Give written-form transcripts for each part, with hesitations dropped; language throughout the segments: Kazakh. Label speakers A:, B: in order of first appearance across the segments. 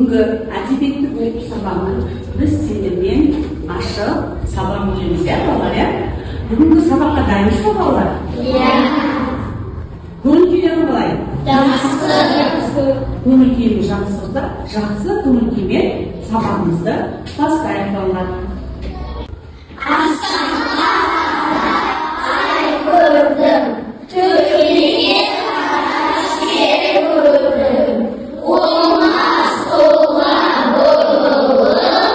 A: Бүгінгі әдебиеттік оқу сабағын біз сендермен ашық сабақ өтеміз, иә, балалар, иә? Бүгінгі сабаққа дайынбыз ба, балалар?
B: Иә.
A: Көңіл күйлерің қалай?
B: Жақсы.
A: Көңіл күйіміз жақсы болса, жақсы көңіл күймен сабағымызды бастайық, балалар.
B: Көрдім. Төкілген жер көрдім. Болмас тұлға бұрылып,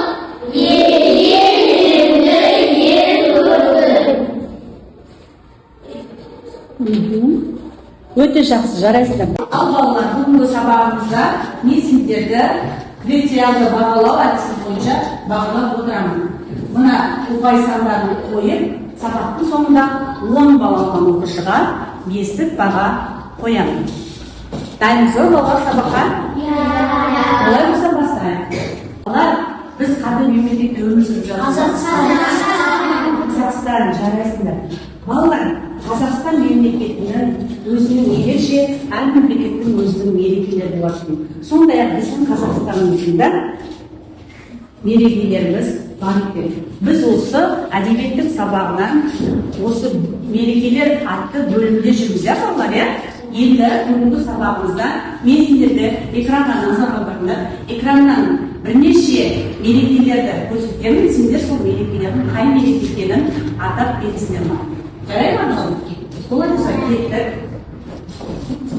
B: елеңді ер көрдім.
A: Өте жақсы, жарайсыңдар. Ал, балалар, бүгінгі сабағымызда мен сендерді критериалды бағалау әдісі бойынша бағалап отырамын. Мына ұпай сандарын қойып, сабақтың соңында 10 балл алған оқушыға бестік баға қоямын. Дайынбыз ба, балалар, сабаққа?
B: Иә.
A: Олай болса, бастайық. Балалар, біз қандай мемлекетте өмір сүріп жатырмыз? Қазақстан, жарайсыңдар. Балалар, Қазақстан мемлекетінің өзінің ерекше, әр мемлекеттің өзінің мерекелері болатын. Сондай ақ біздің Қазақстанымыздың да мерекелеріміз бар екен. Біз осы әдебиеттік сабағынан осы мерекелер атты бөлімде жүрміз, иә, балалар, иә? Енді бүгінгі сабағымызда мен сендерді экранға назар аударыңдар. Экраннан бірнеше мерекелерді көрсетемін, сендер сол мерекелердің қай мереке екенін атап бересіңдер маған. Жарай ма, балалар? Олай болса, кеттік.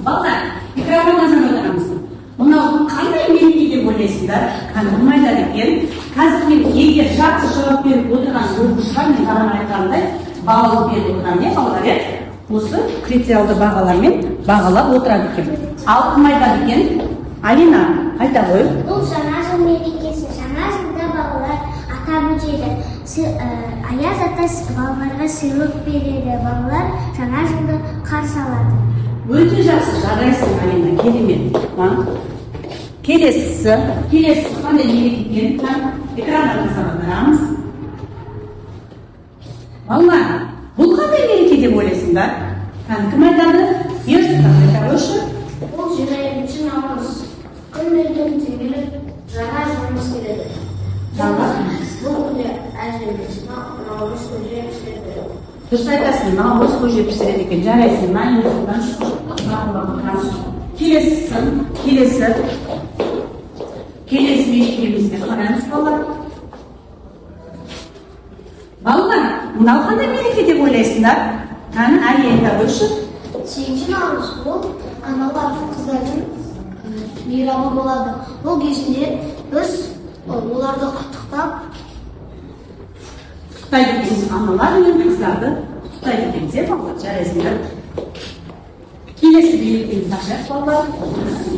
A: Балалар, экранға назар аударамыз. Мынау қандай мереке деп ойлайсыңдар? Кәні, кім айтады екен? Қазір мен егер жақсы жауап беріп отырған оқушыға, мен бағана айтқандай, балл беріп отырамын, иә, балалар, иә? Осы критериалды бағалармен бағалап отырады екен. Ал кім айтады екен? Алина, айта ғой.
B: Бұл Жаңа жыл мерекесі. Жаңа жылда балалар атап өтеді. Аяз ата балаларға сыйлық береді. Балалар Жаңа жылды қарсы алады.
A: Өте жақсы, жарайсың, Алина, керемет. А? Келесісі, келесі қандай мереке екен? Экранға назар аударамыз. Балалар, бұл қандай мереке деп ойлайсыңдар? Кәні, кім айтады? Ерсұлтан, айта қойшы.
B: Бұл 21 наурыз. Күн ертең теңеліп, жаңа жылымыз келеді.
A: Жаңа.
B: Бұл күнде әжеміз наурыз көже пісіреді.
A: Дұрыс айтасың, наурыз көже пісіреді екен. Жарайсың, мына Ерсұлтан. Келесісі, келесі. Келесі мерекемізге қараймыз, балалар. Балалар, мынау қандай мереке деп ойлайсыңдар? Кәні, Әли, айта қойшы.
B: 8 наурыз, бұл аналар, қыздардың мейрамы болады. Бұл кезінде біз оларды құттықтап
A: Құттықтайды екенбіз, аналар мен қыздарды құттықтайды екенбіз, иә, балалар? Жарайсыңдар. Келесі мерекемізді ашайық, балалар.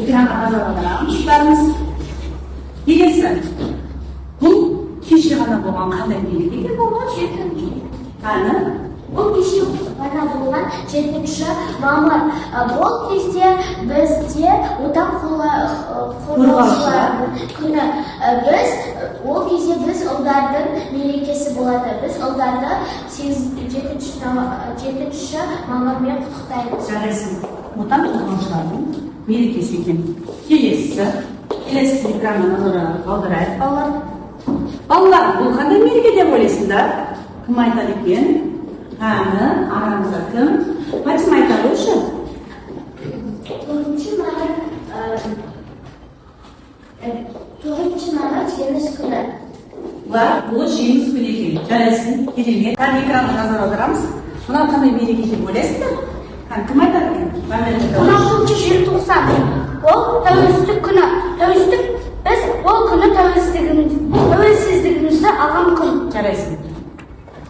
A: Экранға назар аударамыз бәріміз. Келесі. Бұл кеше ғана болған қандай мереке екен, балалар? Кәні?
B: Бұл кеше ғана болған 7 мамыр. Бұл кезде бізде Отан қорғаушылардың күні. Біз ол кезде біз ұлдардың мерекесі болады. Біз ұлдарды 7 мамырмен құттықтаймыз.
A: Жарайсың. Отан қорғаушылардың мерекесі екен. Келесісі. Келесі экранға назар аударайық, балалар. Балалар, бұл қандай мереке деп ойлайсыңдар? Кім айтады екен? Кәні, арамызда кім? Фатима, айта қойшы.
B: 9 мамыр, 9 мамыр Жеңіс күні.
A: Бұлар, бұл Жеңіс күні екен. Жарайсың, керемет. Кәні, экранға назар аударамыз. Мынау қандай мереке деп ойлайсыңдар? Кәні, кім айтады екен? Мәмет, айта
B: он
A: қойшы.
B: алтыншы желтоқсан, ол Тәуелсіздік күні. Тәуелсіздік, біз ол күні тәуелсіздігімізді алған күн.
A: Жарайсың.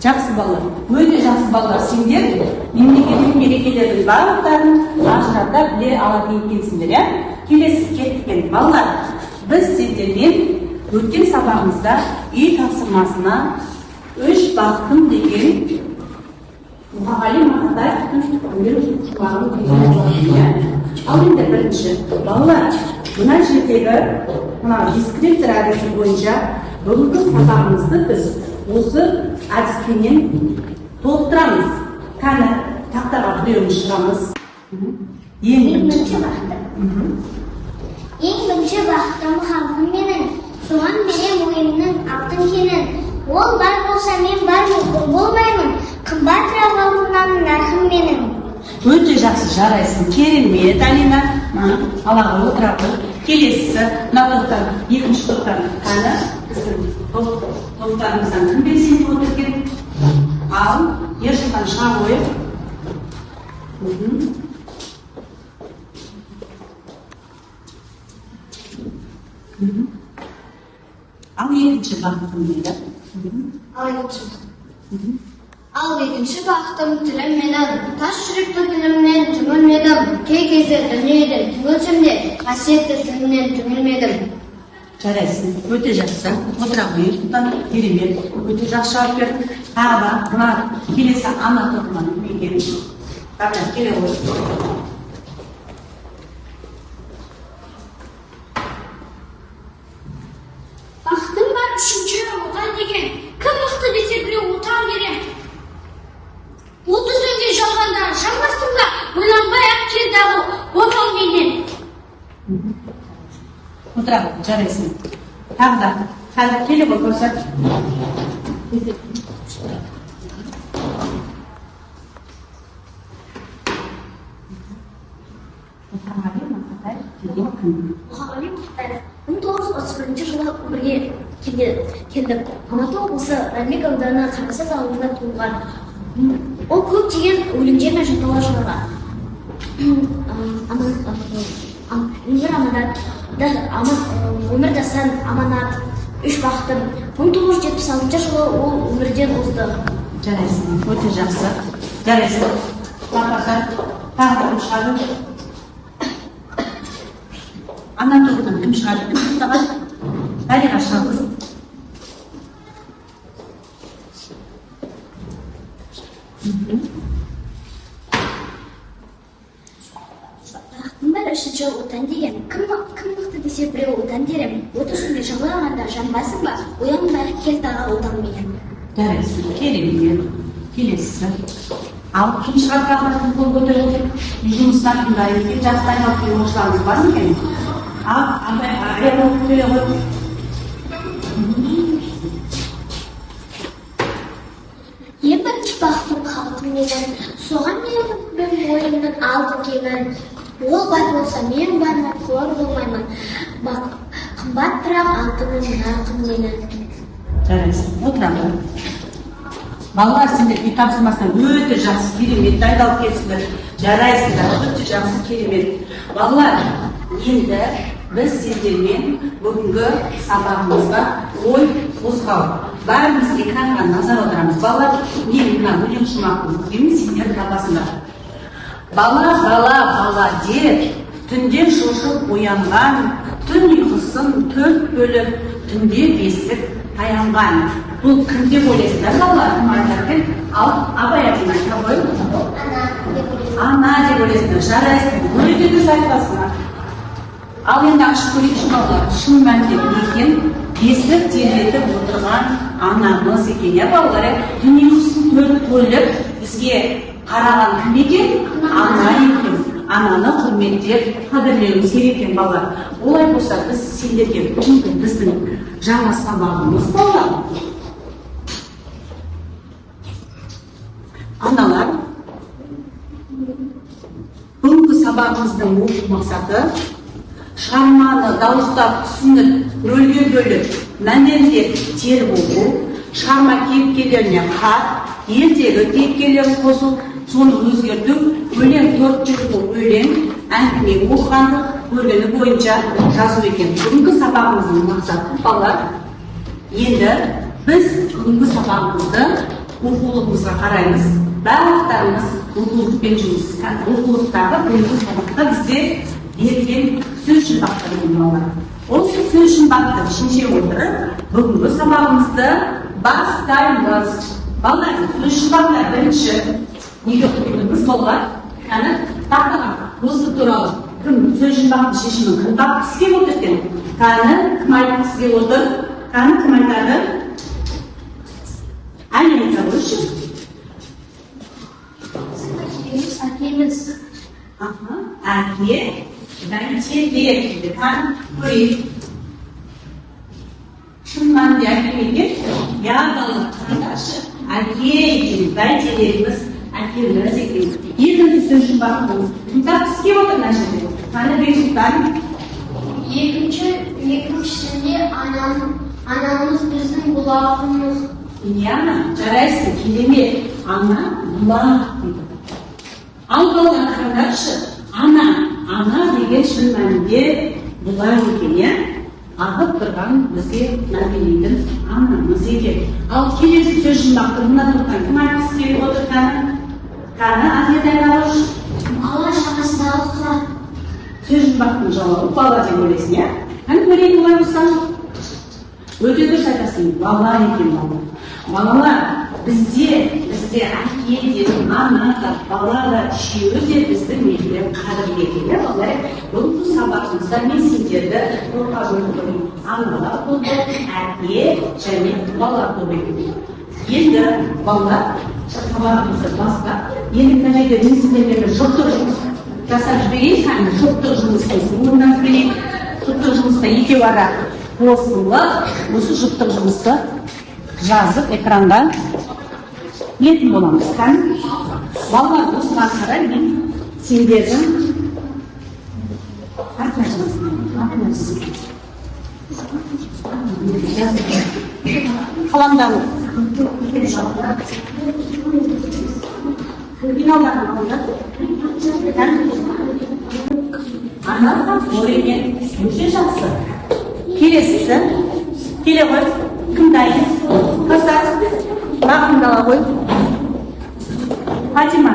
A: Жақсы, балалар, өте жақсы, балалар. Сендер мемлекеттік мерекелердің барлықтарын ажырата біле алатын екенсіңдер, иә? Келесі, кеттік енді, балалар. Біз сендермен өткен сабағымызда үй тапсырмасына «Үш бақытым» деген Мұқағали Мақатаевтың өлең шумағын берген болатын, иә? Ал енді бірінші, балалар, мына жердегі мына дескриптор әдісі бойынша бүгінгі сабағымызды біз осы әдіспенен толықтырамыз. Кәні, тақтаға біреуін шығамыз. Ең бірінші.
B: Бірінші бақытым. Ең бірінші бақытым халқым менің, соған берем ойымның алтын кенін. Ол бар болса, мен бармын, құл болмаймын, қымбатырақ алтыннан нарқым менің.
A: Өте жақсы, жарайсың, керемет, Алина. Ала ғой, отыра ғой. Келесісі мына топтан, екінші топтан, қане, біздің топтарымыздан кім белсенді отыр екен? Ал, Ерсұлтан, шыға ғой. Ал, екінші бақытым дейді.
C: Ал екінші. Ал екінші бақытым тілім менің, тас жүректі тілімнен түңілмедім. Кей кезде дүниеден түңілсем де, қасиетті тілімнен түңілмедім.
A: Жарайсың, өте жақсы, отыра ғой, Ерсұлтан, керемет, өте жақсы жауап бердің. Тағы да мына келесі ана тобынан кім екен? Давай, келе ғой.
C: Бақытым бар үшінші, Отан деген. Кім мықты десе, біреу Отан дерем. 30 күнге жалғанда жанбастым да, ойланбай ақ кел дағы отан менен.
A: Отыра ғой, жарайсың. Тағы да қазір келе ғой, көрсет. Мұқағали Мақатаев деген кім?
C: Мұқағали Мақатаев 1931 жылы өмірге келді. Алматы облысы, Райымбек ауданы, Қарасаз ауылында туылған. Ол көптеген өлеңдер мен жыртаулар шығарған. Өмір аманат, Өмір дастан, Аманат, Үш бақытым. 1976 жылы ол өмірден озды.
A: Жарайсың, өте жақсы, жарайсың. Лапаса, тағы да кім шығады? Ана тобынан кім шығады? Кім тоқтаған? Дариға, шығады.
C: Бақытым бар үшінші, Отан деген. Кім мықты десе, біреу Отан дерем. 30 күнге жалғанда жанбасың ба, оянбай кел тағы Отан менен.
A: Жарайсың, керемет. Келесісі, ал, кім шығады тағы да? Кім қол көтеріп отыр? Үй жұмысына кім дайын екен? Жақсы дайындалып келген оқушыларымыз бар ма екен? Ал, Абай, Аян, келе ғой.
C: Ең бірінші бақытым халқым менің, соған беремін бойымның алтын кеңін. Ол бар болса, мен бармын, қор болмаймын. Қымбат бірақ алтыным, нарқым менің.
A: Жарайсың, отыра ғой. Балалар, сендер үй тапсырмасына өте жақсы, керемет дайындалып келіпсіңдер. Жарайсыңдар, өте жақсы, керемет. Балалар, енді біз сендермен бүгінгі сабағымызға ой қозғау. Бәріміз экранға назар аударамыз. Балалар, мен мына өлең шумағын оқимын, сендер табасыңдар. Бала, бала, бала деп түнде шошып оянған, түн ұйқысын төрт бөліп, түнде бесік таянған. Бұл кім деп ойлайсыздар, балалар? Кім айтады екен? Ал, Абай әпкем, айта ғой.
B: Ана деп ойлаймын.
A: Ана деп ойлайсыңдар, жарайсың, өте дұрыс айтасыңдар. Ал енді ашып көрейікші, балалар, шын мәнінде не екен? Бесік тербетіп отырған анамыз екен, иә, балалар, иә? Түн ұйқысын төрт бөліп бізге қараған кім екен? Ана екен. Ананы құрметтеп, қадірлеуіміз керек екен, балалар. Олай болса, біз сендерге бүгінгі біздің жаңа сабағымыз, балалар, аналар. Бүгінгі сабағымыздың оқу мақсаты: шығарманы дауыстап түсініп, рөлге бөліп, мәнерлеп теріп оқу, шығарма кейіпкерлеріне хат, ертегі кейіпкерлерін қосу, соны өзгерту, өлең, төрт жолды өлең, әңгіме оқығанды көргені бойынша жазу екен бүгінгі сабағымыздың мақсаты. Балалар, енді біз бүгінгі сабағымызды оқулығымызға қараймыз. Барлықтарымыз оқулықпен жұмыс. Оқулықтағы бүгінгі сабақта бізде берілген сөз жұмбақтары, балалар. Осы сөз жұмбақты шеше отырып, бүгінгі сабағымызды бастаймыз. Балалар, сөз жұмбақтар бірінші неге оқимыз, балалар? Кәні, тақтаға осы туралы кім сөз жұмбақтың шешімін кім тапқысы келіп отыр екен? Кәні, кім айтқысы келіп отыр? Кәні, кім айтады? Әне, айта қойшы.
C: Әкеміз.
A: Аха, әке. Бәйтерек дейді. Қане, көрейік. Шын мәнінде әке ме екен? Иә, балалар, қараңдаршы, әке екен, бәйтерегіміз әкеміз екен. Екінші сөз жұмбақтың кім тапқысы келіп отыр мына жерде? Қане, Бексұлтан.
C: Екіншісінде анамыз біздің бұлағымыз.
A: Яна, жарайсың, керемет. Ана бұлақ дейді. Ал балалар, қараңдаршы, ана, ана деген шын мәнінде бұлақ екен, иә? Ағып тұрған, бізге тәрбиелейтін анамыз екен. Ал келесі сөз жұмбақты мына топтан кім айтқысы келіп отыр, кәні? Кәні, Ахмет, айналыш.
C: Бала шағасындағы құрақ.
A: Сөз жұмбақтың жауабы бала деп ойлайсың, иә? Кәні, көрейік олай болса. Өте дұрыс айтасың, бала екен, бала. Балалар, бізде әке де, ана да, бала да, үшеуі де біздің мейірім, қадірлі екен, иә, балалар? Бүгінгі сабағымызда мен сендерді топқа бөліп қойдым. Аналар тобы, әке және балалар тобы екен. Енді, балалар, сабағымызды бастап, енді мына жерде мен сендерге бір жұптық жұмыс жасап жіберейін. Кәдімгі жұптық жұмысты орындап жіберейік. Жұптық жұмыста екеу ара қосылып, осы жұптық жұмысты жазып, экранға ілетін боламыз. Кәні, балалар, осыған қарай мен сендердің артына жазасың, артына жазасың. Қаламдан пеналдарын алыңдар. Ана қамқор екен, өте жақсы. Келесісі, келе ғой, кім дайын? Кәусар, бағыңды ала ғой. Фатима.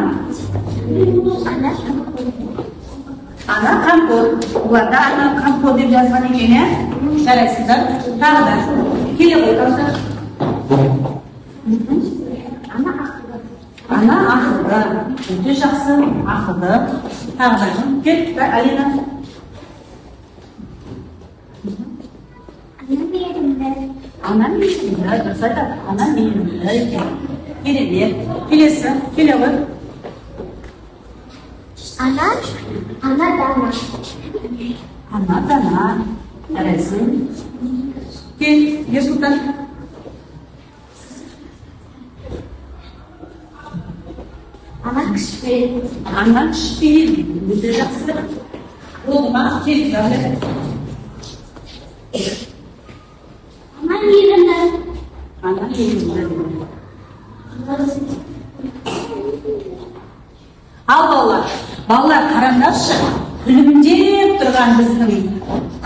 A: Ана қамқор. Бұларда ана қамқор деп жазған екен, иә? Жарайсыздар. Тағы да келе ғой, Кәусар.
B: Ана ақылды.
A: Ана ақылды, өте жақсы, ақылды. Тағы да кел, Алина.
B: Ана мейірімді.
A: Ана мейірімді, дұрыс айтады, ана мейірімді екен, керемет. Келесі, келе ғой.
C: Ана дана.
A: Ана дана, жарайсың. Кел, Ерсұлтан.
C: Ана кішіпейіл.
A: Ана кішіпейіл, өте жақсы. Болды ма? Кел, Дәулет.
B: Ана мейірімді.
A: Ана мейірімді. Ал балалар, қараңдаршы, күлімдеп тұрған, біздің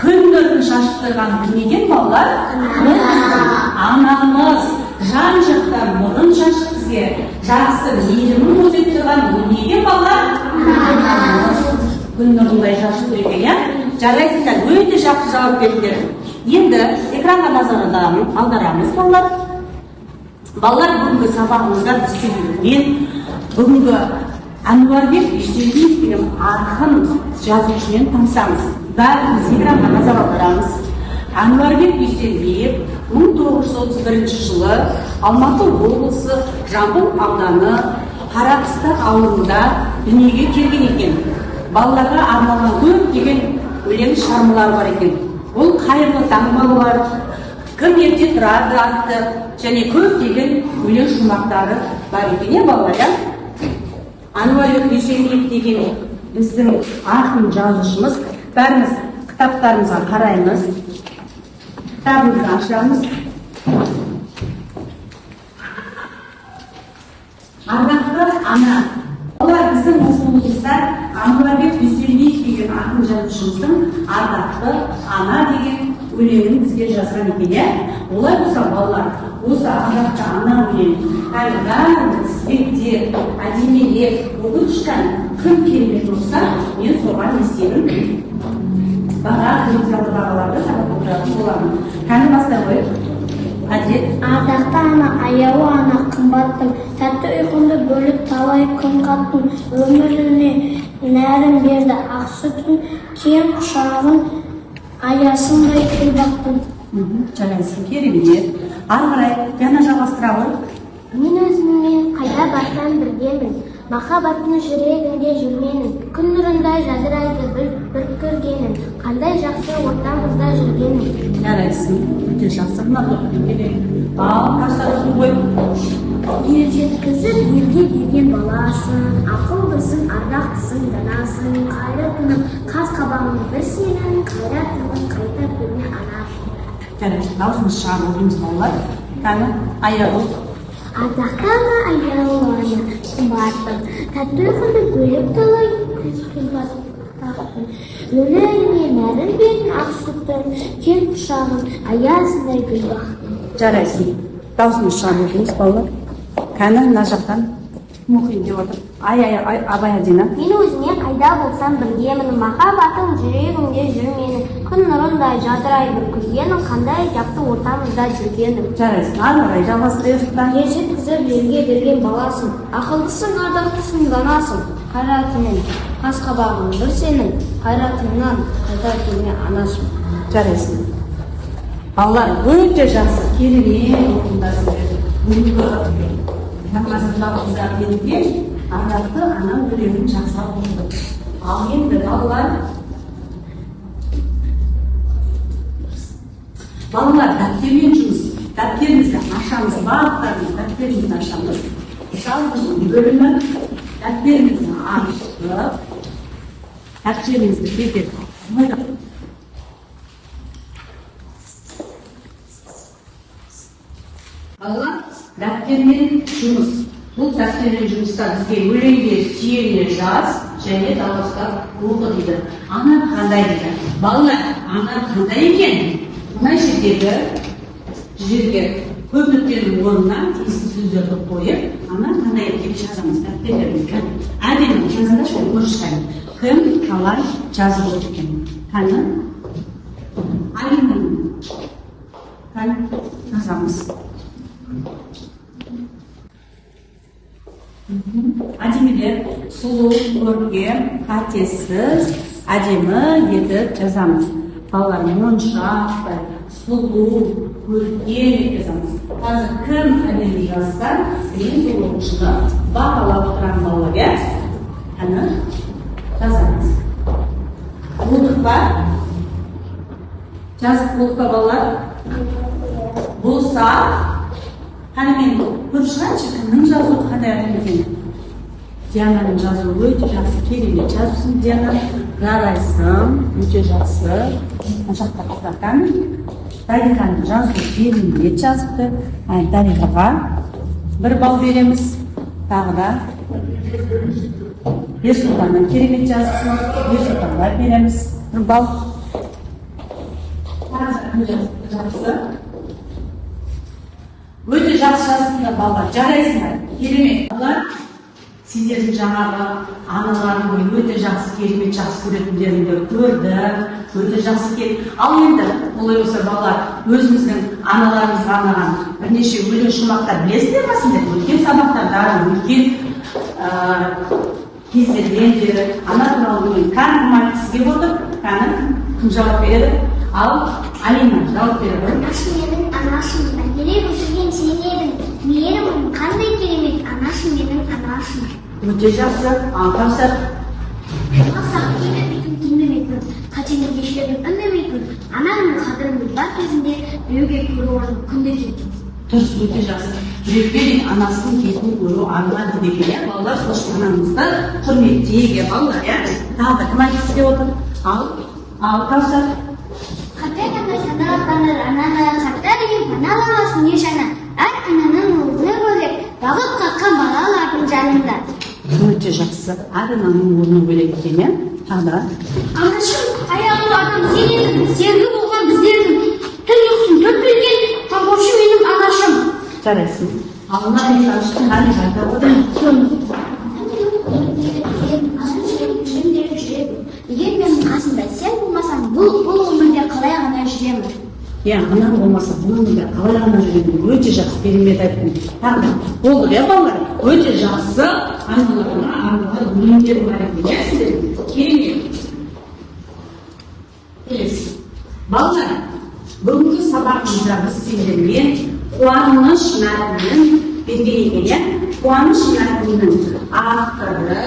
A: күн нұрын шашып тұрған кім екен, балалар? Ол біздің анамыз. Жан жақтан нұрын шашып, бізге жақсы мейірімін көрсетіп тұрған ол не екен, балалар? Анамыз. Күн нұрындай шашып тұр екен, иә? Жарайсыңдар, өте жақсы жауап бердіңдер. Енді экранға назар аударамыз, балалар. Балалар, бүгінгі сабағымызда біз сендермен бүгінгі Әнуарбек Дүйсенбиев деген ақын жазушымен танысамыз. Бәріміз экранға назар аударамыз. Әнуарбек Дүйсенбиев 1931 жылы Алматы облысы Жамбыл ауданы Қарақыстақ ауылында дүниеге келген екен. Балаларға арналған көптеген өлең шығармалары бар екен. Ол «Қайырлы таң, балалар», «Кім ерте тұрады» атты және көптеген өлең шумақтары бар екен, иә, балалар, иә? Әнуарбек Дүйсенбиев деген біздің ақын жазушымыз. Бәріміз кітаптарымызға қараймыз, кітабымызды ашамыз. «Ардақты ана». Олар біздің оқуымызда Әнуарбек Дүйсенбиев деген ақын жазушымыздың «Ардақты ана» деген өлеңін бізге жазған екен, иә? Олай болса, балалар, осы «Ардақты ана» өлеңін әлі бәріміз тізбектеп, әдемілеп оқиықшы. Кім керемет оқыса, мен соған не істеймін? Баға, материалды бағаларды сабақ отыратын боламын. Кәні, бастай ғой, Әділет.
B: Ардақты ана, аяулы ана, қымбаттым, тәтті ұйқымды бөліп талай күн қаттым. Өміріне нәрін берді ақ сүтін, кең құшағын аясындай гүл бақтым.
A: Жарайсың, керемет. Ары қарай Диана жалғастыра ғой.
C: Мен өзіммен қайда барсам біргемін. Махаббаттың жүрегінде жүрменің, күн нұрындай жадырайды бір, бір көргенің, қандай жақсы ортамызда жүргенің.
A: Жарайсың, өте жақсы. Мына тоқтап керек. Ал Кәусар, оқи ғой.
C: Ер жеткізіп елге берген баласың, ақылдысың, ардақтысың, данасың, қайратының қас қабағың бір сенің, қайратының қайта көрме, анашым.
A: Жарайсың, дауысымызды шығарып оқимыз, балалар. Кәні, Аягүл.
C: Ардақты ана, аяулы ана, қымбаттым, тәтті ұйқыңды бөліп талай күн бақтың, өміріңе нәрін бердің ақ сүттің, кең құшағың аясындай гүл бақтың.
A: Жарайсың, дауысымызды шығарып оқимыз, балалар. Кәні, мына жақтан кім оқиын деп отыр? Ай, ай, ай, Абай, Адина.
C: Мен өзіңе қайда болсам біргемін, махаббатың жүрегімде жүр менің, күн нұрындай жадырай бір күлгенің, қандай жақсы ортамызда жүргенің.
A: Жарайсың, ары қарай жалғастыра, Ерсұлтан.
B: Ер жеткізіп елге берген баласың, ақылдысың, ардақтысың, данасың, қайратымен қас қабағың бір сенің, қайратыңнан қайта көрме, анашым.
A: Жарайсың, балалар, өте жақсы, керемет оқыңдар. Сіздер бүгінгі жаңа сабағымызда берілген «Ардақты ана» өлеңін жақсылап оқыдық. Ал енді, балалар, дәптермен жұмыс. Дәптерімізді ашамыз, барлықтарымыз дәптерімізді ашамыз. Жазғы бөлімі. Дәптерімізді ашып, дәптерімізді бетке қойдық. Балалар, дәптермен жұмыс. Бұл дәптермен жұмыста бізге «Өлеңге сүйене жаз және дауыстап оқы» дейді. «Ана қандай?» дейді. Балалар, ана қандай екен? Мына жердегі жерге көп нүктенің орнына тиісті сөздерді қойып, «ана қандай» деп жазамыз дәптерлерімізге. Әдемі жазыңдаршы, мен көріп шығайын, кім қалай жазып отыр екен. Кәні, Алина, кәні, жазамыз. Әдемілеп, сұлу, көркем, қатесіз, әдемі етіп жазамыз, балалар. Моншақтай сұлу, көркем етіп жазамыз. Қазір кім әдемі жазса, мен сол оқушыны бағалап отырамын, балалар, иә. Кәні, жазамыз. Болдық па? Жазып болдық па, балалар? Болса, қане, мен көріп шығайыншы, кімнің жазуы қандай әдемі екен. Диананың жазуы өте жақсы, керемет жазыпсың, Диана, жарайсың, өте жақсы. Мына жақта қыздар, кәні, Дариғаның жазуы керемет жазыпты. Дариғаға 1 балл береміз. Тағы да Ерсұлтанның керемет жазыпсың, Ерсұлтанға береміз 1 балл. Тағы да кім жазыпты жақсы? Өте жақсы жазыпсыңдар, балалар, жарайсыңдар, керемет. Балалар, сендердің жаңағы аналарың өте жақсы, керемет, жақсы көретіндеріңді көрдім, өте жақсы екен. Ал енді олай болса, балалар, өзіміздің аналарымызға арнаған бірнеше өлең шумақтар білесіңдер ма сендер? Өткен сабақтардан, өткен кездерден бері ана туралы өлең. Кәні, кім айтқысы келіп отыр? Кәні, кім жауап береді? Ал, Алина, жауап бере ғой.
C: Анашым менің, анашым, мәпелеп өсірген сен едің, мейірімің қандай керемет, анашым менің, анашым.
A: Өте жақсы. Ал, Кәусар.
C: Ұзақ келмейтін, түндемейтін, қатеңді кешіретін, үндемейтін, анаңның қадірін біл бар кезінде, біреуге көру орын күнде келген.
A: Дұрыс, өте жақсы. Біреуге дейін анасының бетін көру арман дейді екен, иә, балалар. Сол үшін анамызды құрметтейік, иә, балалар, иә. Тағы да кім айтқысы келіп отыр? Ал, Кәусар.
C: Қартайғанда сандырақтанар ананы, қарттар үйін паналамасын еш ана. Әр ананың орны бөлек, бағып қаққан балалардың жанында.
A: Өте жақсы, әр ананың орны бөлек екен, иә. Тағы да.
B: Анашым, аяулы адам сен едің, серігі болған біздердің, түн ұйқысын төрт бөлген қамқоршы менің анашым.
A: Жарайсың. Ал мына қане, айтып отыр.
C: Жүрегім, егер менің қасымда сен болмасаң, бұл өмірде қалай ғана жүремін?
A: Иә, анам болмаса, бұл өмірде қалай ғана жүремін. Өте жақсы, керемет айттың. Тағы да болдық, иә, балалар. Өте жақсы, аналарына арналған өлеңдер бар екен, иә, сіздердің. Керемет. Келесі, балалар, бүгінгі сабағымызда біз сендермен «Қуаныш» мәтінін берген екен, иә. Қуаныш мәтінінің авторы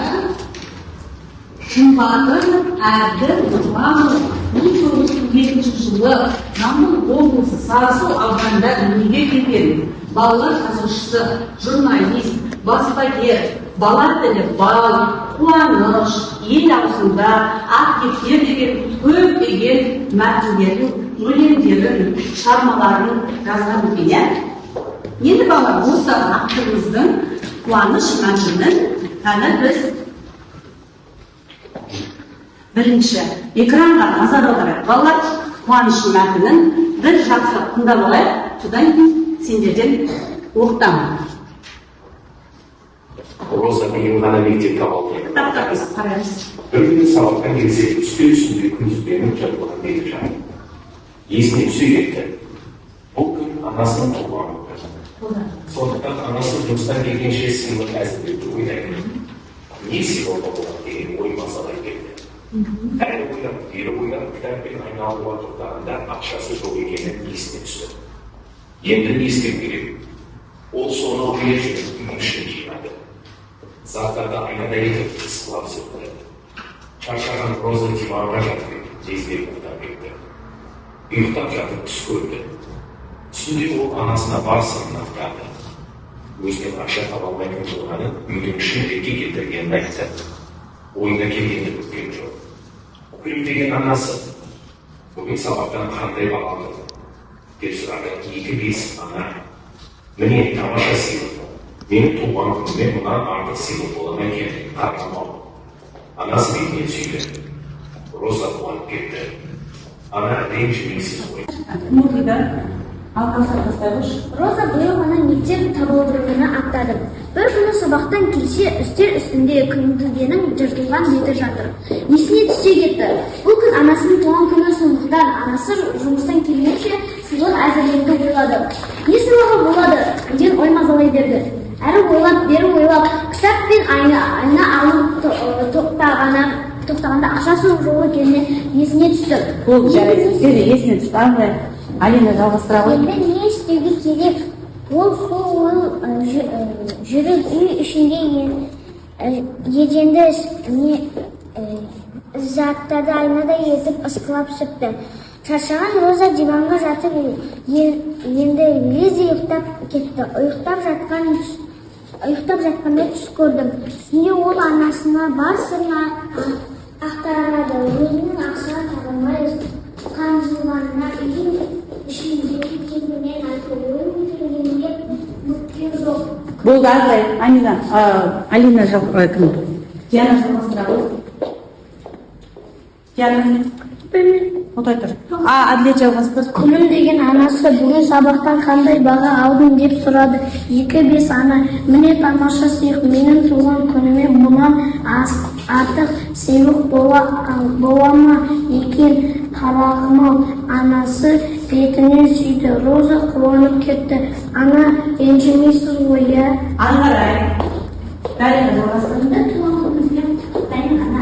A: Жұмбатыров Әбді Нұрланұлы 1902 жылы Жамбыл облысы Сарысу ауданында дүниеге келген балалар жазушысы, журналист, баспагер. «Бала тілі бал», «Қуаныш», «Ел аузында», «Ақ кептер» деген көптеген мәтіндерін, өлеңдерін, шығармаларын жазған екен, иә. Енді, балалар, осы авторымыздың Қуаныш мәтінін қане біз бірінші экранға назар аударайық. Балалар, Қуаныш мәтінін бір жақсылап тыңдап алайық, содан кейін сендерден оқытамын.
D: Роза биыл ғана мектеп табалдырығын
A: Кітаптарымызды қараймыз.
D: Бір күні сабақтан келсе, үстел үстінде күнтізбенің жыртылған беті жатыр. Есіне түсе кетті. Бұл күн анасының туған күні. Сондықтан анасы жұмыстан келгенше сыйлық әзірлеуді ойлайды. Не сыйлауға болады деген ой мазалай берді. Әрі ойлап, бері ойлап, кітап пен айна алуға тоқтағанда, ақшасы жоқ екені есіне түсті. Енді не істеу керек? Ол соны ойлай жүріп, үйдің ішін жинады. Заттарды айнадай етіп ысқылап сүртті. Шаршаған Роза диванға жатып еді, лезде ұйықтап кетті. Ұйықтап жатып түс көрді. Түсінде ол анасына бар сырын ақтарды. Өзінің ақша таба алмай қынжылғанын, үйдің ішін ретке келтіргенін айтты. Ойына келгенді бүккен жоқ. Күлімдеген анасы: «Бүгін сабақтан қандай баға алдың?» – деп сұрады. 2, 5, ана. Міне, тамаша сыйлық! Менің туған күніме мұнан артық сыйлық бола ма екен, қарағым ау! Анасы бетінен сүйді. Роза қуанып кетті. Ана, ренжімейсіз ғой?
A: Кім оқиды? Алқасар, тастай қойшы.
C: Роза биыл ғана мектеп табалдырығына аттады. Бір күні сабақтан келсе, үстел үстінде күнтізбенің жыртылған беті жатыр. Есіне түсе кетті. Бұл күн анасының туған күні, сондықтан анасы жұмыстан келгенше сыйлық әзірлеуді ойлады. Не сыйлауға болады деген ой мазалай берді. Әрі ойлап, бері ойлап, кітап пен айна алып тоқтағанда, ақшасы жоқ екеніне есіне түсті.
A: Болды, жарайды. Сені есіне түсті. Ары қарай Алина жалғастыра ғой.
B: Енді не істеуге керек? Ол сол ой жүріп, үй ішінде еденді не заттарды айнадай етіп ысқылап сүртті. Шаршаған Роза диванға жатып енді лезде ұйықтап кетті. Ұйықтап жатқанда түс көрдім. Түсінде ол анасына бар сырын ақтарады. Өзінің ақша таба алмай қынжылғанына, үйдің ішін ретке келгенін айтты. Ойын келгенге бүккен жоқ.
A: Болды, ары қарай Амина, Алина, кім, Диана жалғастыра ғой. Диана, отай тұр. Әділет, жалғастыр.
B: Күлімдеген анасы: «Бүгін сабақтан қандай баға алдың?» – деп сұрады. 2, 5, ана. Міне, тамаша сыйлық! Менің туған күніме мұнан артық сыйлық бола ма екен, қарағым ау! Анасы бетінен сүйді. Роза қуанып кетті. Ана, ренжімейсіз ғой, иә?
A: Ары қарай Дарина жалғастыр.
C: Онда туған күніңізбен құттықтаймын, ана.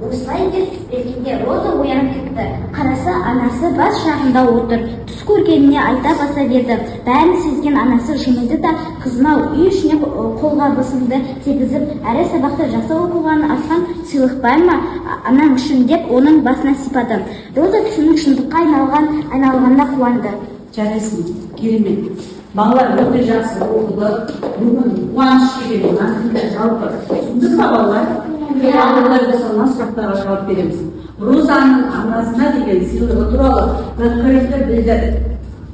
C: Осылай деп бергенде, Роза оянып кетті. Қараса, анасы бас жағында отыр. Түс көргеніне айта баса берді. Бәрін сезген анасы жымиды да: «Қызым ау, үй ішіне қолғабысыңды тигізіп, әрі сабақты жақсы оқығанын асқан сыйлық бар ма анаң үшін?» – деп, оның басынан сипады. Роза түсінің шындыққа айналғанына қуанды.
A: Жарайсың, керемет! Балалар өте жақсы оқыды. Бүгін Қуаныш деген мәтінді жалпы түсіндік па, балалар? Ал олай болса, мына сұрақтарға жауап береміз. Розаның анасына деген сыйлығы туралы пікіріңді білдір.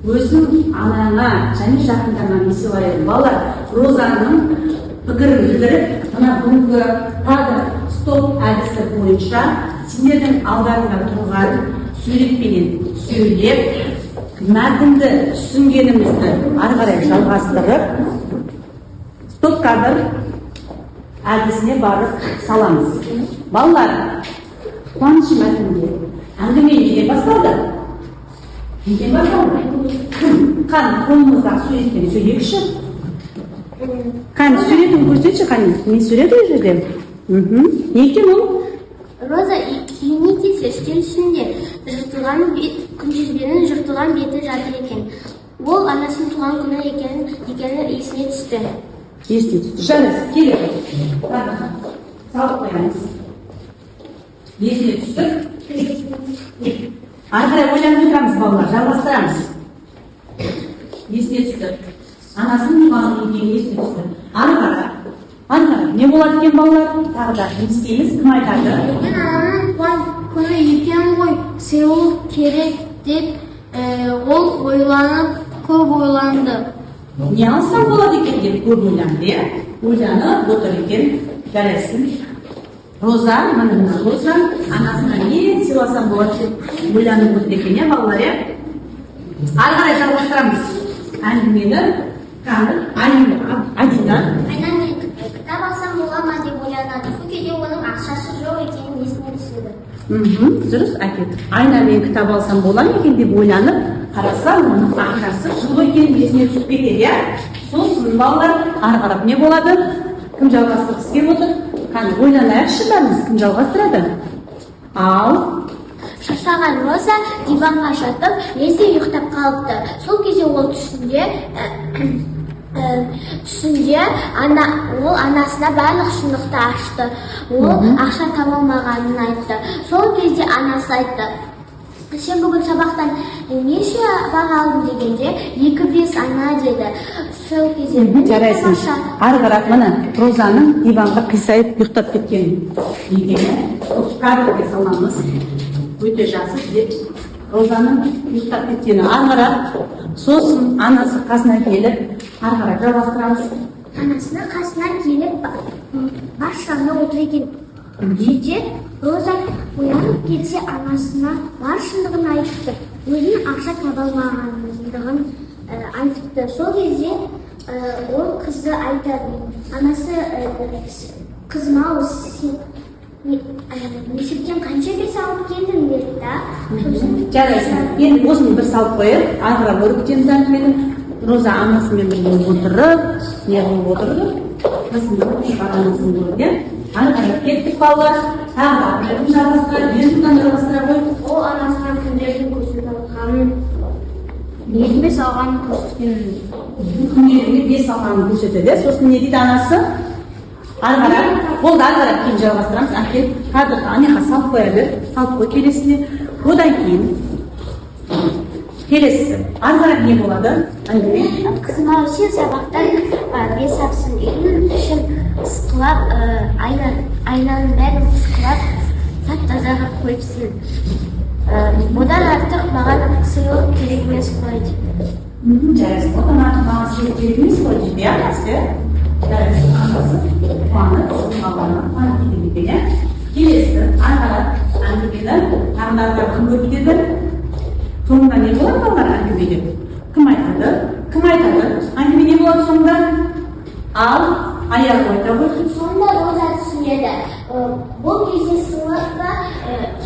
A: Өзің анаңа және жақындарыңа не сыйлар? Балалар, Розаның пікірін білдіріп, мына бүгінгі тағы стоп әдісі бойынша сендердің алдарыңда тұрған суретпенен сөйлеп, мәтінді түсінгенімізді ары қарай жалғастырып, стоп кадр әдісіне барып саламыз. Балалар, Қуаныш мәтінінде әңгіме неден басталды? Неден басталды? Кім, қане, қолымыздағы суретпен сөйлейікші. Қане, суретін көрсетші. Қане, не сурет ол жерде? Не екен ол?
C: Роза үйіне келсе, үстел үстінде жыртылған бет, күнтізбенің жыртылған беті жатыр екен. Ол анасының туған күні екені есіне түсті.
A: Есіне түсті. Жарайсың, келе ғой. Салып қоямыз. Есіне түсті. Ары қарай ойланып отырамыз, балалар, жалғастырамыз. Есіне түсті. Анасының туған күні екені есіне түсті. Ары қарай не болады екен, балалар? Тағы да не істейміз? Кім айтады?
C: Бүгін ананың туған күні екен ғой, сыйлық керек деп ол ойланып, көп ойланды.
A: Не алсам болады екен деп көп ойланды, иә? Ойланып отыр екен. Жарайсың. Роза, міне, мына Роза анасына не сыйласам болады деп ойланып отыр екен, иә, балалар, иә? Ары қарай жалғастырамыз әңгімені. Адина.
C: Айна мен кітап алсам бола ма деп ойланады. Сол кезде оның ақшасы жоқ екенін есіне түседі.
A: Дұрыс, әкет. Айна мен кітап алсам бола ма екен деп ойланып қараса, оның ақшасы жоқ екенін есіне түсіп кетеді, иә? Сосын, балалар, ары қарап не болады? Кім жалғастырғысы келіп отыр? Қане, ойланайықшы бәріміз. Кім жалғастырады? Ал.
C: Шаршаған Роза диванға жатып, лезде ұйықтап қалыпты. Сол кезде ол түсінде ол анасына барлық шындықты ашты. Ол ақша таба алмағанын айтты. Сол кезде анасы айтты: «Сен бүгін сабақтан неше баға алдың?» — дегенде, «2,5, ана», — деді. Сол кезде
A: Жарайсың. Ары қарап, міне, Розаның диванға қисайып ұйықтап кеткен екені кадрге саламыз. Өте жақсы деп Розаның ұйықтап кеткені. Ары қарап, сосын анасы қасына келіп, ары қарай жалғастырамыз.
C: Анасының қасына келіп, бас жағына отыр екен. Сөйтсе, Роза оянып кетсе, анасына бар шындығын айтыпты. Өзінің ақша таба алмағандығын айтыпты. Сол кезде ол қызды айтады. Анасы: «Қызым ау, сен мектептен қанша бес алып келдің?» — деді да. Сосын
A: Жарайсың. Енді осыны бір салып қояйық, ары қарай өрбітеміз әңгімені. Роза анасымен бірге отырып, не қылып отырды? Қасында отырып анасын көрді, иә? Ары қарай кеттік, балалар. Тағы да кім жалғастырады? Ерсұлтан, жалғастыра ғой.
B: Ол анасына күнделігін көрсетіп алғанын, 2,5 алғанын көрсеткен.
A: Күнделігіне 5 алғанын көрсетеді. Сосын не дейді анасы? Ары қарай болды, ары қарай кейін жалғастырамыз. Әкел, кадр анеқа салып қоя бер, салып қой келесіне. Одан кейін келесісі, ары қарай не болады әңгіме?
C: «Қызым ау, сен сабақтан бес алыпсың, үйдің ішін ысқылап, айнаның бәрін ысқылап, тап таза қылып қойыпсың. Одан артық маған сыйлық керек емес қой», — дейді.
A: Жарайсың. Одан артық маған сыйлық керек емес қой дейді, иә, анасы, иә? Жарайсың. Анасы қуанып, сыйлық қуанып кетеді екен, иә? Келесі, ары қарай әңгімені тағы да кім өрбітеді? Соңында не болады, балалар, әңгімеде? Кім айтады? Кім айтады? Әңгіме не болады соңында? Ал, Аяғы айта ғой.
C: Сонда Роза түсінеді. Бұл кезде сыйлық та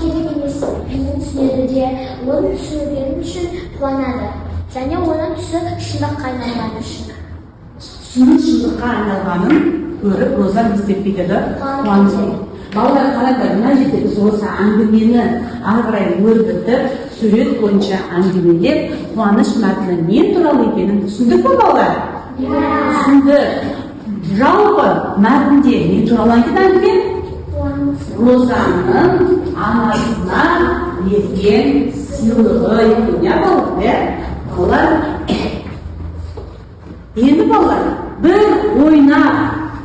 C: керек емес екенін түсінеді де, оның түсінгені үшін қуанады және оның түсі шындыққа айналғаны үшін.
A: Түсінің шындыққа айналғанын көріп, Роза не істеп кетеді?
C: Қуанып
A: Қуанып
C: кетеді.
A: кетеді. Балалар, қараңдар, мына жерде біз осы әңгімені ары қарай өрбітіп, сурет бойынша әңгімелеп, қуаныш мәтіні не туралы екенін түсіндік пе, балалар? Түсіндік. Жалпы мәтінде не туралы айтады әңгіме? Розаның анасына берген сыйлығы екен, иә, балалар, иә? Балалар, енді, балалар, бір ойнап,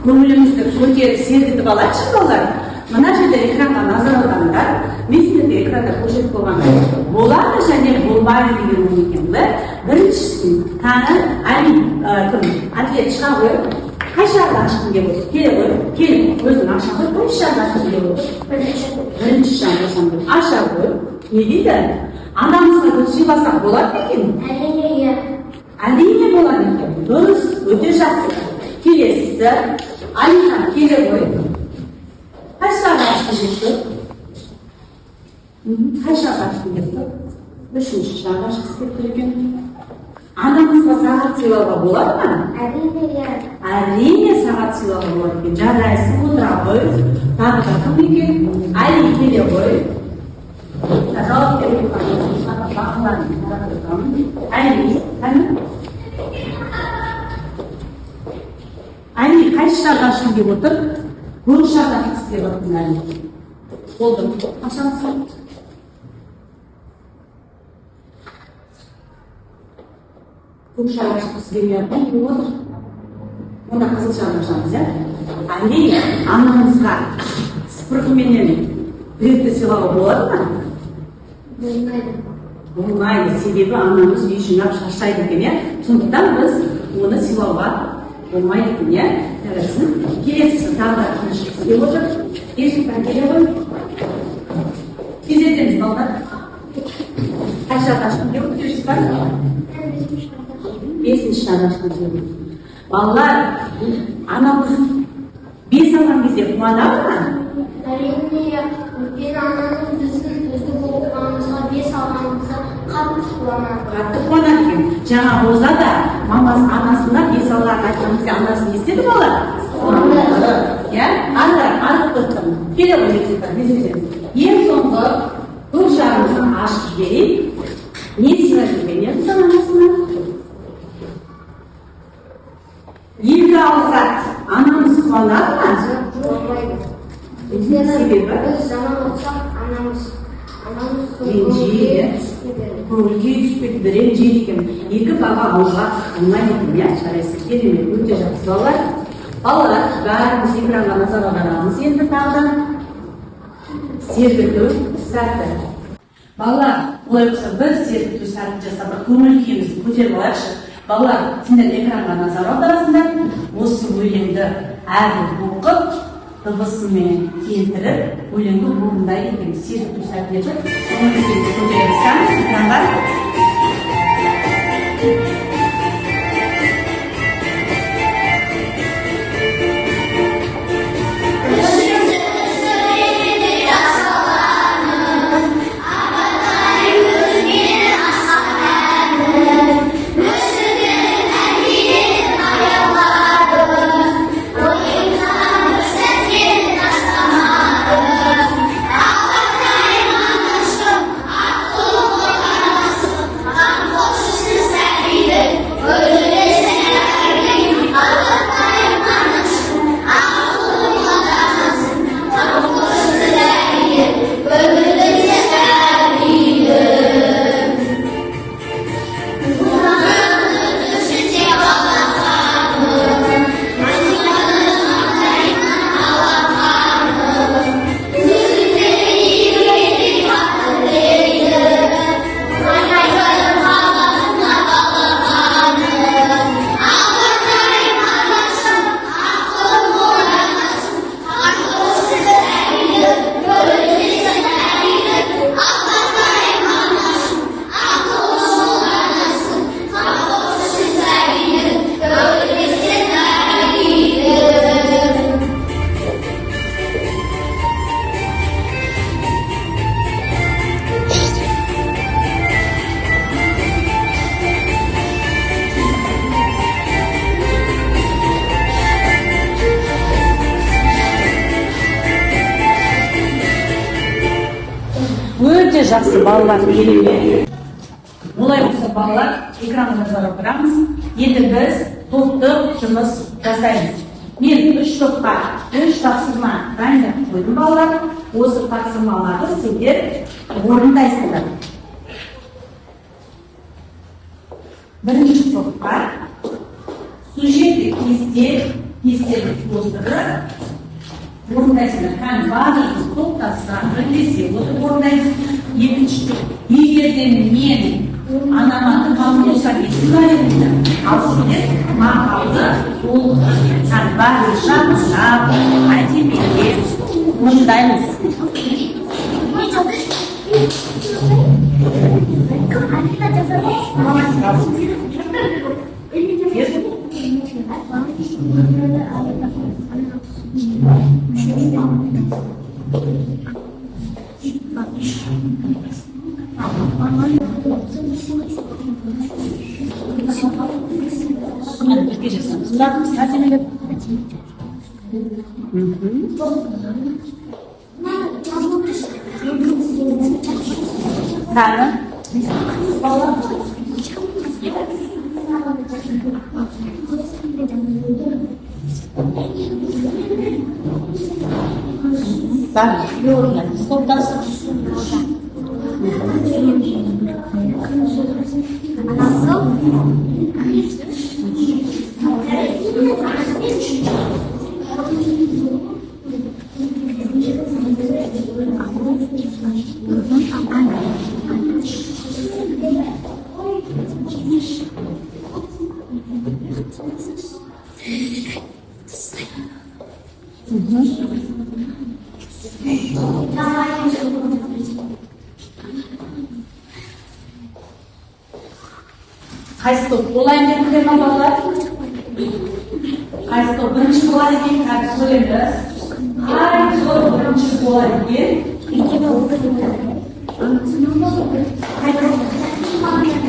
A: көңілімізді көтеріп, сергітіп алайықшы, балалар. Мына жерде экранға назар аударыңдар. Мен сіздерге экранда көрсетіп қойған «болады» және «болмайды» деген ойын екен да. Біріншісін, кәні, Али, кім, Әділет, шыға ғой. Қай жағын ашқың келіп отыр? Келе ғой, кел, өзің аша ғой. Қай жағын ашқың келіп отыр? Бірінші жағын ашамын деп аша ғой. Не дейді? Анамызға гүл сыйласақ болады ма екен?
C: Әрине, иә.
A: Әрине, болады екен. Дұрыс, өте жақсы. Келесісі, Алихан, келе ғой. Қай жағын ашқың келіп тұр? Қай жағын ашқың келіп тұр? Үшінші жағын ашқысы келіп тұр екен. Анамызға сағат сыйлауға болады ма?
C: Әрине, иә.
A: Әрине, сағат сыйлауға болады екен. Жарайсың, отыра ғой. Тағы да кім екен? Али, келе ғой. Жауап беріп. Али, кәні. Әли, қайсы шарды ашқың келіп отыр? Көк шарды ашқысы келіп отыр, Әли. Болды, ашамыз. Көк шар ашқысы келмей жатыр, не болып отыр? Онда қызыл шарды ашамыз, иә? Әли, анамызға сыпырғыменен пледті сыйлауға болады ма?
C: Болмайды.
A: Болмайды, себебі анамыз үй жинап шаршайды екен, иә? Сондықтан біз оны сыйлауға болмайды екен, иә? Жарайсың. Келесісі тағы да ашқысы келіп отыр. Ерсұлтан, келе ғой. Тездетеміз, балалар. Қай шарды ашқың келіп отыр, Ерсұлтан? Бесінші шарды ашқың келіп отыр. Балалар, анамыз 5 алған кезде қуанады ма?
C: Әрине, өйткені анамыз біздің үздік оқығанымызға, 5 алғанымызға қатты қуанады.
A: Қатты қуанады екен. Жаңа Роза да мамасы анасына 5 алғанын айтқан кезде анасы не істеді, балалар?
C: Қуанды.
A: Иә? Ары қарай, ары қарай. Келе ғой, Ерсұлтан, тездетеміз. Ең соңғы көк шарымызды ашып жіберейік. Не сыйлап жүрген Ерсұлтан анасына? 2 алса, анамыз қуанады ма?
C: Болмайды. Өйткені
A: Себебі?
C: біз жаман оқысақ, анамыз
A: Ренжиді.
C: түсіп кетеді.
A: Көңіл күйі түсіп кетеді, ренжиді екен. 2 баға алуға болмайды екен, иә? Жарайсыз, керемет, өте жақсы, балалар. Балалар, бәріміз экранға назар аударамыз енді тағы да. Сергіту сәті. Балалар, олай болса бір сергіту сәтін жасап, бір көңіл күйімізді көтеріп алайықшы. Балалар, сендер экранға назар аударасыңдар. Осы өлеңді әрбір оқып, дыбысымен келтіріп, өлеңді орындайды екен. Сергіту сәтін етіп, көңіл күйімізді көтереміз. Кәне, экранға. Өте жақсы, балалар, керемет. Олай болса, балалар, экранға назар аударамыз. Енді біз топтық жұмыс жасаймыз. Мен 3 топқа 3 тапсырма дайындап қойдым, балалар. Осы тапсырмаларды сендер орындайсыңдар. Бірінші топқа сюжетті кестені толтырып орындайсыңдар. Кәні, барлығымыз топтаса, бірлесе отырып орындаймыз. Екінші топ, егер де мен анама туған болса, не сыйлар едім? Ал сендер мақалды толық, кәні, бәріміз жақсылап, әдемілеп орындаймыз. Бірге жасаймыз. Бәріміз әдемілеп. Кәні. Бар.
C: Анасы.
A: Қайсы топ болайын деп біле ма, балалар? Қайсы топ бірінші болады екен, қазір көреміз. Қай топ бірінші болады екен?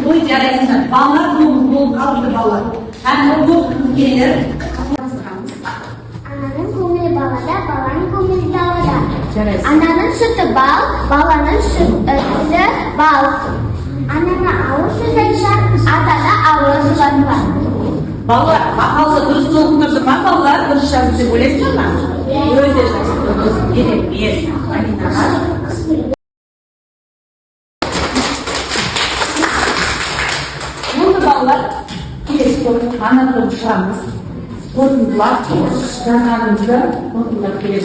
A: Ой, жарайсыңдар, балалар тобы болып қалыпты, балалар. Әне, топ келер.
C: Ананың көңілі балада, баланың көңілі далада.
A: Жарайсың.
C: Ананың сүті бал, баланың сүті бал. Анаңа ауыр сөз айтсаң, атаны ауыр жылатпа.
A: Балалар, мақалды дұрыс толықтырды ма, балалар? Дұрыс жазды деп ойлайсыңдар ма? Өте жақсы, дұрыс, керемет. Алинаға. Болды, балалар, келесі топ, ана топ шығамыз. Қорытындылап, жазғанымызды қорытындылап келеміз.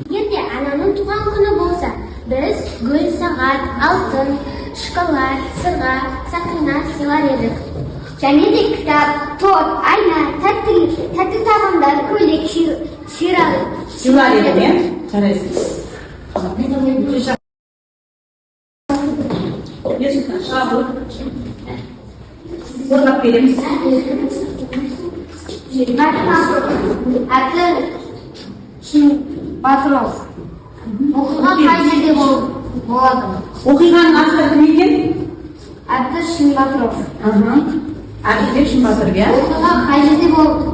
C: Егер де ананың туған күні болса, біз гүл, сағат, алтын, шоколад, сырға, сақина сыйлар едік. Және де кітап, торт, айна, тәтті, тәтті тағамдар, көйлек сыйлар
A: Сыйлар едік, иә? Жарайсыз. Өте жақсы. Ерсұлтан, шыға ғой. Қорғап береміз.
C: Әбді Батыров. Оқиға қай жерде болады?
A: Оқиғаның авторы кім екен?
C: Әбді Шынбатыров.
A: Әбдібек Шынбатыров, иә?
C: Оқиға қай жерде болды?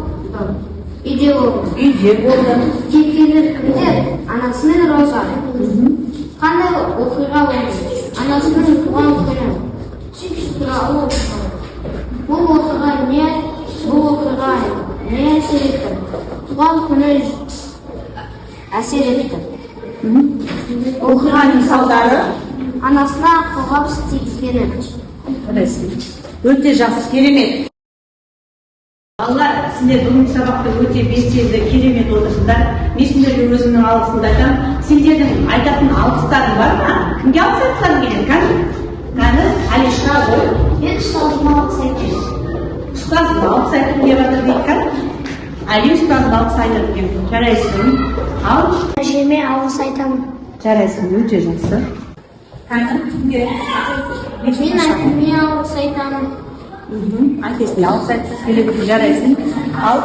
C: Үйде болды.
A: Үйде болды.
C: Кейіпкерлер кімдер? Анасы мен Роза. Қандай оқиға болды? Анасының туған күні. Туралы оқиға. Бұл оқиға не әсер етті? Туған күні әсер етті.
A: Оқиғаның салдары?
C: Анасына қолғабыс тигізгені.
A: Жарайсың. Өте жақсы, керемет. Балалар, сендер бүгінгі сабақта өте белсенді, керемет отырсыңдар. Мен сендерге өзімнің алғысымды айтамын. Сендердің айтатын алғыстарың бар ма? Кімге алғыс айтқыларың келеді? Кәні, кәні, Али, шыға ғой.
C: Мен ұстазыма алғыс айтамын.
A: Ұстазыма алғыс айтқым келіп жатыр дейді, кәні. Али ұстазына алғыс айтады екен. Жарайсың. Ал,
C: Әжеме алғыс айтамын.
A: жарайсың, өте жақсы. Кәні, кімге?
C: Мен әкеме алғыс айтамын.
A: Әкесіне алғыс айтқысы келеді, жарайсың. Ал,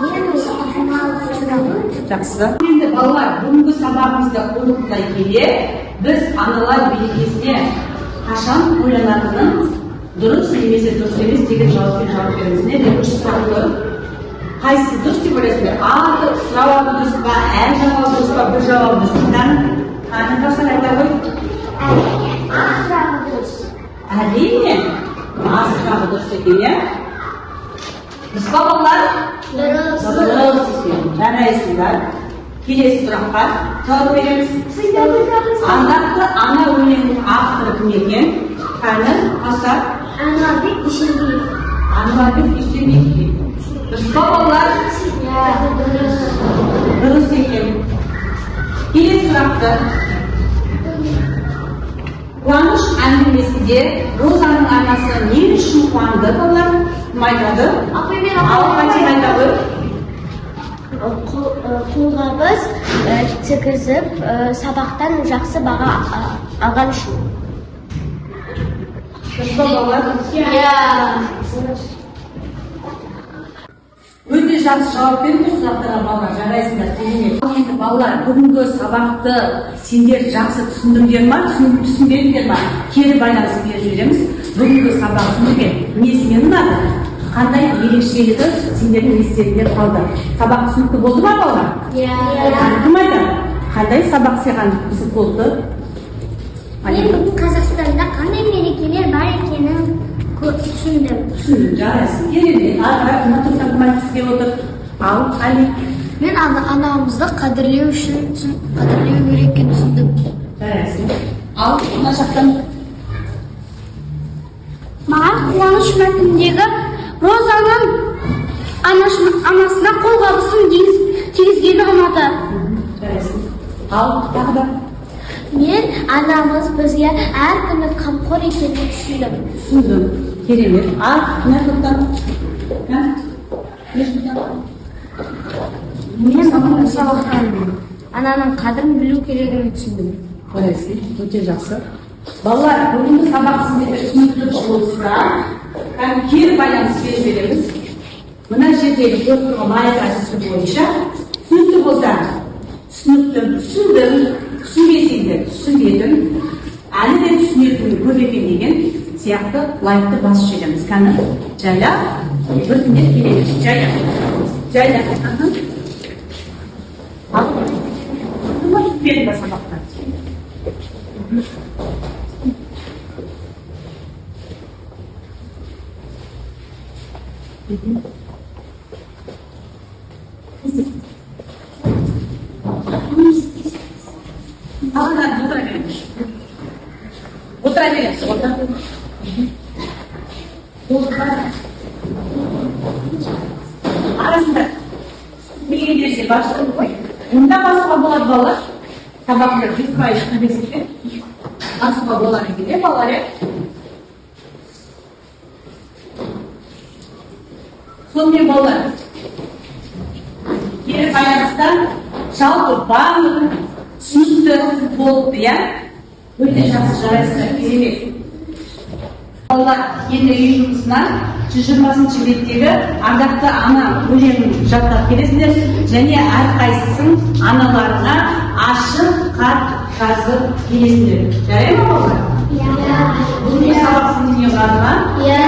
C: Мен ұстазыма алғыс айтамын.
A: Жақсы. Енді, балалар, бүгінгі сабағымызды қорытындылай келе, біз аналар мерекесіне қашан тойланатынын дұрыс немесе дұрыс емес деген жауаппен жауап береміз. Не деп үш сұрақ тұр. Қайсысы дұрыс деп ойлайсыңдар? А жауабы дұрыс па, ә жауабы дұрыс па, бір жауабы дұрыс па? Кәні, кәні, Тавшан, айта ғой.
C: А сұрағы дұрыс.
A: Әрине, А сұрағы дұрыс екен, иә? Дұрыс па, балалар?
C: Дұрыс.
A: Дұрыс екен. Жарайсыңдар. Келесі сұраққа жауап береміз. Ардақты ана өлеңінің авторы кім екен? Кәні, Аса.
C: Ануарбек Дүйсенбиев.
A: Ануарбек Дүйсенбиев екен. Дұрыс па, балалар?
C: Иә, дұрыс.
A: Дұрыс екен. Келесі сұрақты. Қуаныш әңгімесінде Розаның анасы не үшін қуанды, балалар? Кім айтады?
C: Апай, мен.
A: Ал, Фатима, айта ғой.
C: Қолғабыс тігізіп, сабақтан жақсы баға алған үшін.
A: Дұрыс па, балалар?
C: Иә.
A: Өте жақсы жауап бердіңдер сұрақтарға, балалар, жарайсыңдар, керемет. Ал енді, балалар, бүгінгі сабақты сендер жақсы түсіндіңдер ма, түсінбедіңдер ма? Кері байланыс беріп жібереміз. Бүгінгі сабақ сендерге несімен ұнады? Қандай ерекшелігі сендердің естеріңде қалды? Сабақ түсінікті болды ма, балалар?
C: Иә.
A: Кім айтады? Қандай сабақ саған қызық болды?
C: Мен бүгін Қазақстанда қандай мерекелер бар екенін
B: Түсіндім.
A: Түсіндім, жарайсың, керемет. Ары қарай мына топтан кім айтқысы келіп отыр? Ал, Али.
C: Мен анамызды қадірлеу үшін қадірлеу керек екенін түсіндім.
A: Жарайсың. Ал, мына жақтан.
B: Маған қуаныш мәтініндегі Розаның анасына қолғабысын тигізгені ұнады.
A: Жарайсың. Ал, тағы да.
C: Мен анамыз бізге әр күні қамқор екенін түсіндім.
A: Түсіндім, керемет. Ал, мына топтан. Ерсұлтан.
B: Мен бүгінгі сабақтан ананың қадірін білу керегін түсіндім.
A: Жарайсың, өте жақсы. Балалар, бүгінгі сабақ сіздерге түсінікті болса, кәдімгі кері байланыс беріп жібереміз. Мына жердегі көріп тұрған лайк әдісі бойынша түсінікті болса, түсінікті түсіндім, түсінбесеңдер түсінбедім, әлі де түсінетінім көп екен деген сияқты лайкты басып жібереміз. Кәні, жайлап, біртіндеп келеміз. Жайлап, жайлап. Аха. Ал, түспеді ба сабақта? Ағадан отыра беріңіз. Отыра беріңіз, отыра. Отыра. Арасында білгендерде бар шығар ғой. Онда басуға болады, балалар. Сабақты 100% түсінбесек басуға болады екен, иә, балалар, иә? Сонымен, балалар, кері байланыста жалпы барлығы түсінікті болыпты, иә? Өте жақсы, жарайсыздар, керемет. Балалар, енді үй жұмысына 120-беттегі «Ардақты ана» өлеңін жаттап келесіңдер және әрқайсысын аналарына ашық хат жазып келесіңдер. Жарай ма, балалар?
C: Иә.
A: Бүгінгі сабақ сіздерге ұнады ма?
C: Иә.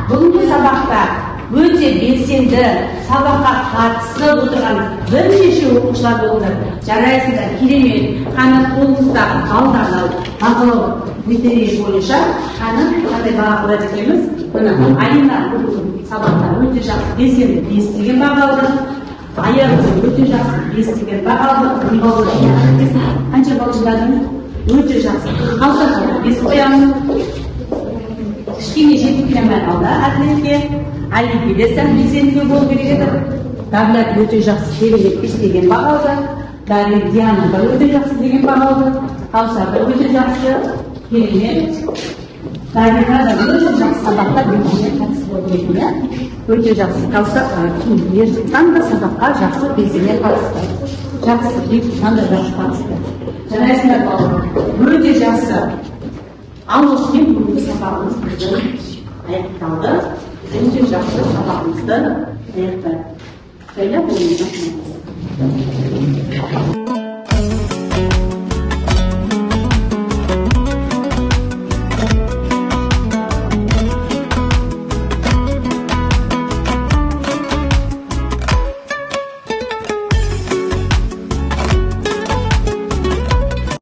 A: Бүгінгі сабақта өте белсенді сабаққа қатысып отырған бірнеше оқушылар болдыңдар. Жарайсыңдар, керемет. Қаны, қолымыздағы балдарды бағалау критерийі бойынша, қаны, қандай баға қояды екенбіз? Міне, Алина бүгінгі сабақта өте жақсы белсенді, 5 деген баға алды. Аягөз өте жақсы, 5 деген баға алды. Қанша балл жинадың? Өте жақсы. Қалжа, 5 қоямын. Кішкене жетіп келе алмай қалды Әділетке. Әлиге де сәл белсенділеу болу керек еді. Дәулет өте жақсы, керемет, 5 деген баға алды. Дарин, Диана да өте жақсы деген баға алды. Каусар да өте жақсы, керемет. Дариға да өте жақсы, сабақта белсене қатысып отыр екен, иә, өте жақсы. Каусар, Ерсұлтан да сабаққа жақсы белсене қатысты, жақсы. Бексұлтан да жақсы қатысты. Жарайсыңдар, балалар, өте жақсы. Ал осымен бүгінгі сабағымыз біздің аяқталды. Өте жақсы сабағымызды аяқтадық. Жайлап.